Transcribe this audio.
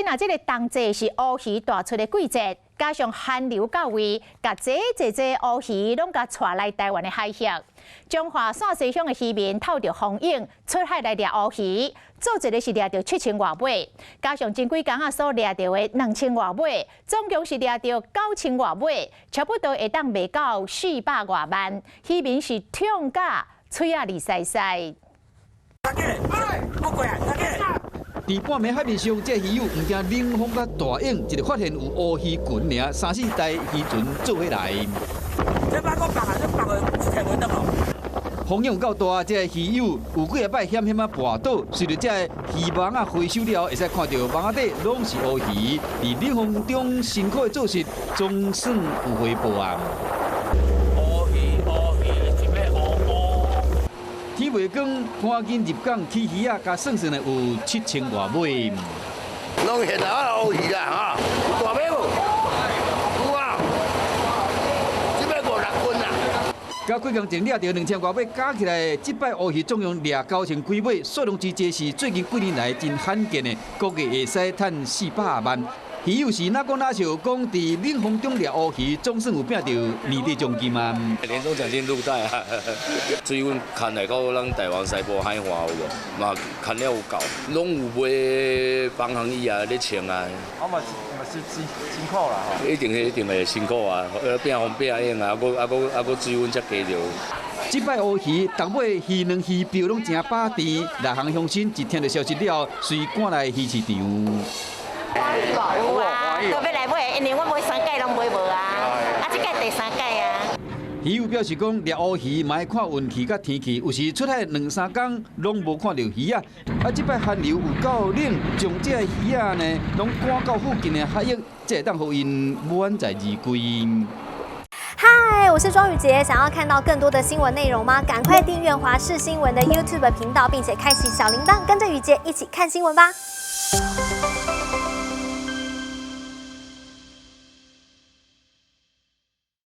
若這个冬季是烏魚大出的季節，加上寒流到位，共這濟濟烏魚攏共帶來台灣的海峽。彰化線西鄉的漁民透著風湧出海來掠烏魚，做一个是掠著7000外尾，加上前幾工仔所掠著的2000外尾，總共是掠著9000外尾，差不多會當賣到400外萬。漁民是痛甲喙仔膩澀澀。佇半暝海面上，這魚友毋驚冷風佮大湧，一个發現有烏魚群爾，三四台漁船做伙來。這擺閣放啊，這放的提袂轉哦。風湧有夠大，這魚友有幾仔擺險險仔跋倒，隨著這漁網仔回收了後，會使看著網仔底攏是烏魚。佇冷風中辛苦的做事，總算有回報啊！烏魚烏魚，一尾烏烏。天未光，趕緊入港起魚仔，共算算的有7000外尾。攏現啊烏魚啦吼，有大尾無？有啊，這擺五六斤啦。佮幾工前掠著2000外尾，加起來，這擺烏魚總共掠9000幾尾，數量之濟是最近幾年來真罕見的，估計會使趁400萬。魚友是哪講哪笑，講佇冷風中掠烏魚，總算有拼著年底獎金啊！年終獎金入袋啊！水溫牽來到咱台灣西部海岸有無？嘛牽了有夠，攏有買防寒衣啊，咧穿啊。啊嘛是嘛是真辛苦啦吼。一定會一定會辛苦啊！拼風拼湧啊，閣啊閣啊閣水溫遮低著。這擺烏魚，逐尾魚卵魚鰾攏誠飽甜，內行鄉親一聽著消息了，隨趕來魚市場。有啊，都欲來買，因為我買三屆攏買無啊，啊，這屆第三屆啊。魚友表示講，掠烏魚嘛愛看運氣佮天氣，有時出海兩三工攏無看著魚仔，啊，這擺寒流有夠冷，將這魚仔呢攏趕到附近的海域，才會當予𪜶滿載而歸。嗨，我是莊宇傑，想要看到更多的新聞內容嗎？趕快訂閱華視新聞的 YouTube 頻道，並且開啟小鈴鐺，跟着宇傑一起看新聞吧。